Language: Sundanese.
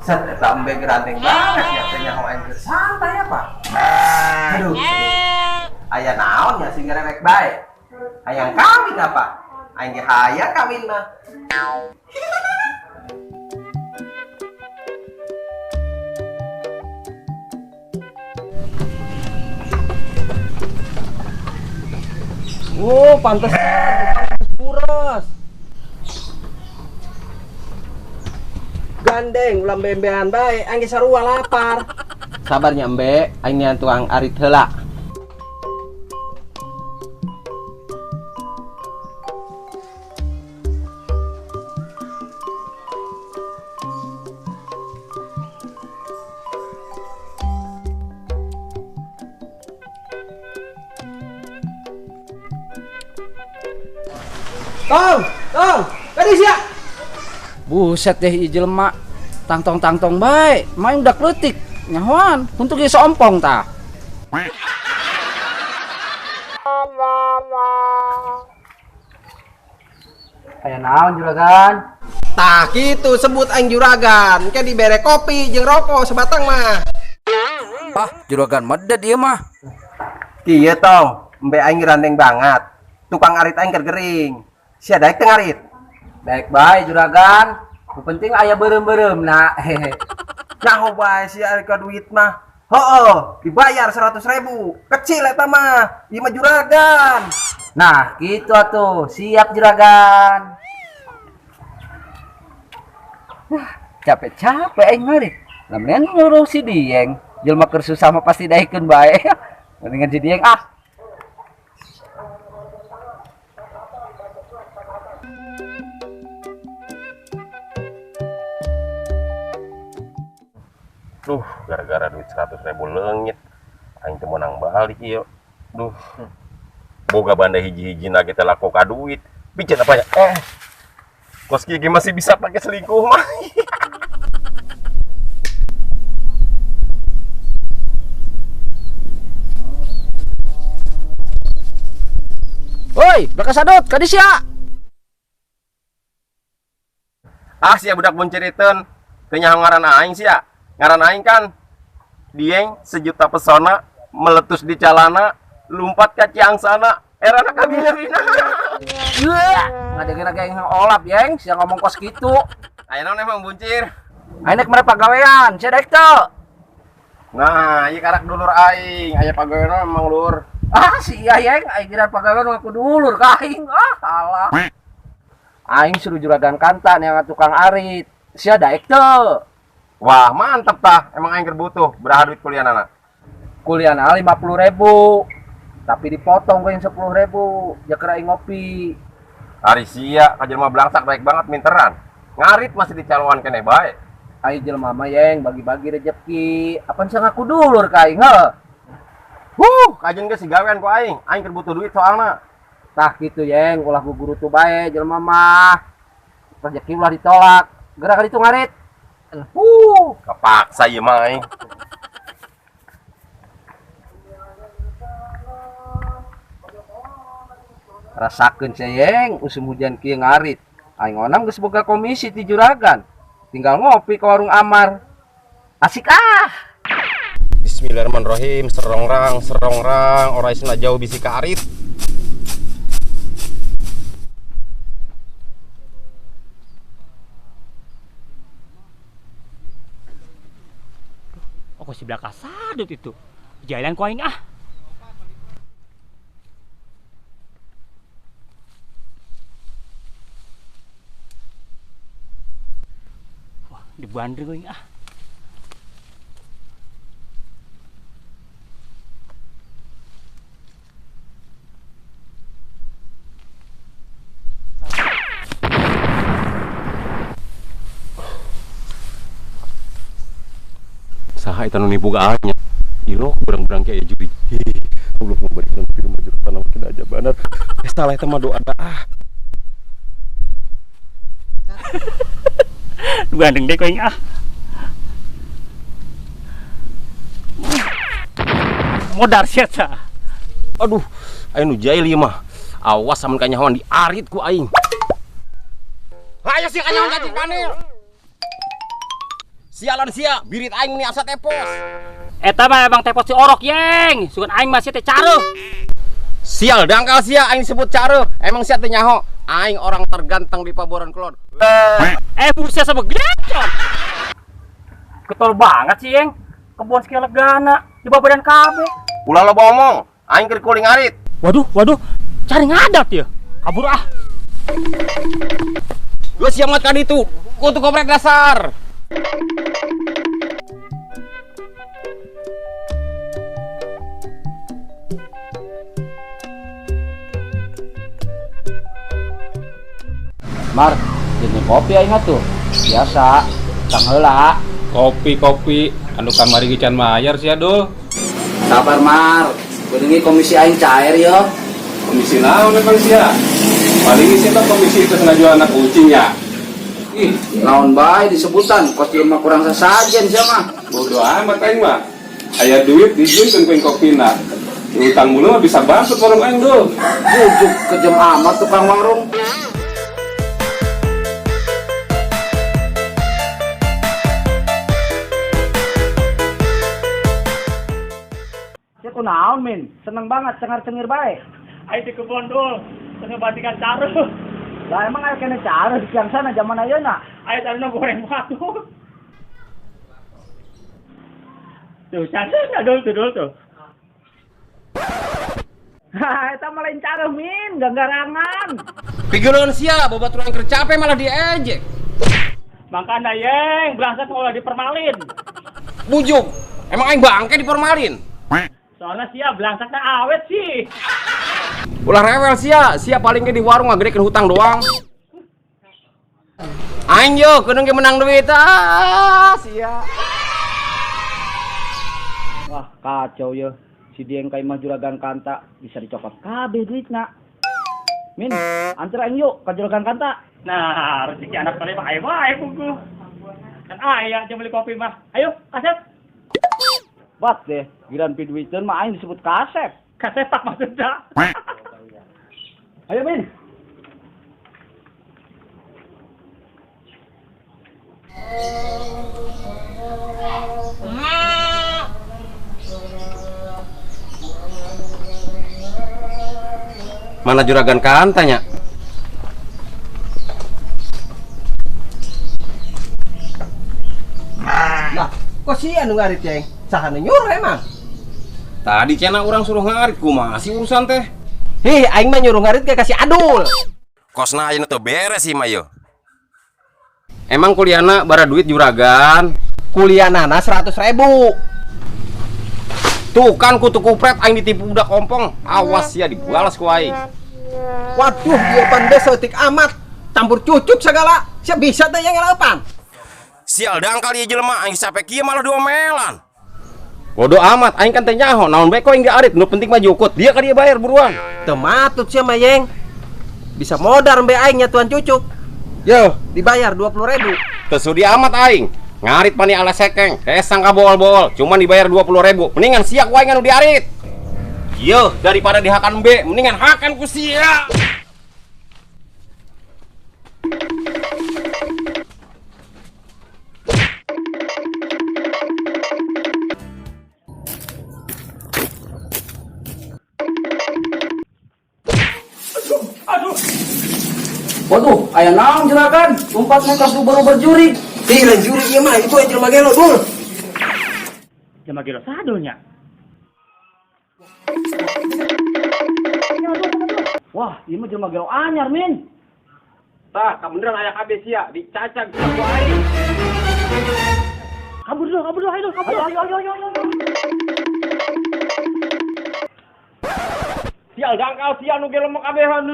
Set eta embe geranteng banget ya teh nyaho aing keur santai apa? Aduh. Aya naon ya sing ngerewek bae. Hayang kawin apa? Aing ge hayang kawin mah. Oh, pantes buras. Gandeng ulah embe-embean bae, aing ge sarua lapar. Sabarnya embe, aing nyan tukang arit heula. Tong, tong, tadi sia. Buset deh ieu jelema. Tangtong-tangtong bae, main udah kleutik. Nyahoan, untuk ieu sompong tah. Aya naon juragan? Tah kitu sebut aing juragan, ke dibere kopi jeung rokok sebatang mah. Ah, juragan medet ieu mah. Kieu tong, embe aing randeng banget. Tukang arit aing keur gering. Sia daek teu ngarit? Daek bae juragan. Nu penting aya beureum-beureum na. Nyaho bae sia ari ka duit mah. Heueuh, dibayar 100.000. Kecil eta mah, ieu mah juragan. Nah, gitu atuh. Siap juragan. Capek-capek aing ngarit. Lah mendingan nyuruh si Dieng. Jelema keur susah mah pasti daekeun bae. Mendingan si Dieng ah. Duh, gara-gara duit 100.000 leungit, aing teu meunang balik ieu. Duh. Boga banda hiji-hiji na ge teh laku ka duit. Bican apa ya? Kos kieu masih bisa pakai selingkuh mah. Woi, baka sadut, ka di sia. Ah, sia budak bunciriteun. Teu nyaho ngaran aing sia. Ngaran aing kan Dieng sejuta pesona, meletus di calana, lumpat ka Ciangsana, erana ka bina-bina. Ngadegena ge aing olap, Yeng, sia ngomong kos kitu. Aya naon emang buncir? Aing nek mere pagawean, sia daek teu? Nah, ieu karak dulur aing, aya pagawean emang lur. Ah, sia Yeng, aing kira pagawean ngaku dulur ka aing. Ah, salah. Aing suruh juragan kantan yang tukang arit. Sia daek teu? Wah, mantep tah. Emang aing keur butuh. Beraha duit kuliah anak? Kuliah anak 50.000. Tapi dipotong ku yang 10.000. Ya keur aing ngopi. Ari sia ka jelema blangsak baik banget minteran. Ngarit masih dicaloan keneh bae. Ai jelema mah Yeng bagi-bagi rezeki. Apan sia ngaku dulur ka aing heuh. Huh, kajeun ge sigawean ku aing. Aing keur butuh duit soalna. Tah kitu Yeng, ulah guguru tu bae jelema mah. Rezeki ulah ditolak. Geura ka ditu ngarit. Kepaksa ieu mah aing. Rasakeun sia Yeng, usum hujan kieu ngarit. Aing onam geus boga komisi ti juragan. Tinggal ngopi ke warung Amar. Asik ah. Bismillahirrahmanirrahim, serongrang, serongrang, ora isna jauh bisi ka arit. Oh, kok si belaka sadut itu. Jalan ku aing ah. Wah, dibandri ku aing ah. Saha eta nu nipu ka aing nya? Iro berang-berang kayak juri. Hih, goblok mau balik nanti rumah jurus tanah makin aja banar. Salah eta mah doa ah. Gandeng deh ku aing ah. Modar sia tah. Aduh, aing nu jail ieu mah. Awas amun kanyahoan diarit ku aing. Hayo sia kanyahoan cacing panil. Sialan sia, birit aing meni asa tepos. Eta mah emang tepos si orok yeng, sugan aing masih teh careuh. Sial dangkal sia aing disebut careuh. Emang sia teh nyaho, aing orang terganteng di Paboran Kulon. Buset sama glecon. Ketol banget sih yeng. Kebon sekian legana di babadan kabeh. Ulah loba omong, aing keur kuling arit. Waduh, waduh, cari ngadat ya. Kabur ah. Gua siang mat kaditu, kutu koprek dasar. Mar, jenis kopi aing atuh. Biasa, tang heula. Kopi-kopi anu kamari ge can mayar sia Dul. Sabar Mar, geuningi komisi aing cair yo. Komisi naon emang sia? Paling sia teh komisi itu ngajual anak kucing ya. Ih, naon bae disebutan kos jelema kurang sesajen sia mah. Bodoh amat aing mah. Aya duit dijieunkeun ku aing kopina. Utang mulu mah bisa bangkrut warung aing Dul. Bujuk kejam amat tukang warung. Kunaon Min, seneng banget cengar-cengir bae. Ayo di kebon Dul, terus ngebatikan careuh. Lah emang aya kene careuh di siang sana zaman ayeuna. Ayo careuhna goreng batu. Tuh, careuhna Dul tuh Dul tuh. Hah, eta mah lain careuh Min, ganggarangan. Pigeuleuan sia, babaturan keur capek malah diejek. Mangkana yeng, belangsak ulah dipermalin. Bujuk, emang aing bangke dipermalin. Soalnya sia belangsaknya awet sih. Ulah rewel sia, sia paling ge di warung ngagedekeun hutang doang. Aing yo kudu ge menang duit ah sia. Wah, kacau yo. Si Dieng ka imah juragan Kanta bisa dicokot kabeh duitna. Min, anter aing yuk ka juragan Kanta. Nah, rezeki anak tadi mah aya wae buku. Kan aya jeung beli kopi mah. Ayo, kasep. Bat deh, giran piduiteun mah aing disebut kasep. Kasepak maksudnya. Ayo Min. Mana juragan Kantanya? Lah, kok sia nu ngarit yeng? Saha nu nyuruh emang? Tadi cenah urang suruh ngarit, kumaha sih urusan teh? Hih, aing mah nyuruh ngarit ke kasih Adul. Kosna ayeuna teu beres sih mah yo. Emang kuliahna bara duit juragan? Kuliahnana 100.000. Tuh kan kutu kupret aing ditipu budak ompong. Awas ya dibalas ku aing. Waduh, ieu pan saeutik amat. Campur cucuk segala. Sia bisa teh yang ngaleupan. Sial dangkal ieu jelema aing sampe kieu malah diomelan. Bodoh amat, aing kan teh nyaho, naon bae aing diarit, nu penting mah jukut. Dia ka dia bayar buruan. Teu matut sia mah yeng. Bisa modar mbe aing nya tuan cucuk. Yo, dibayar 20.000. Teu sudi amat aing. Ngarit pani ala sekeng, hesang ka bool-bool, cuman dibayar 20.000. Mendingan sia ku aing anu diarit. Yo, daripada dihakan be, mendingan hakan ku sia. Waduh, aya naon juragan? Lompat mentas uber-uber jurig. Ih, lain jurig ieu mah, itu aya jelema gelo, Dul. Jelema gelo sadulnya. Wah, ieu mah jelema gelo anyar, Min. Tah, kabeneran aya kabeh sia, dicacag ku aing. Kabur dulu, ayo, kabur. Ayo, ayo. Sial dangkal sia nu gelo mah kabehan.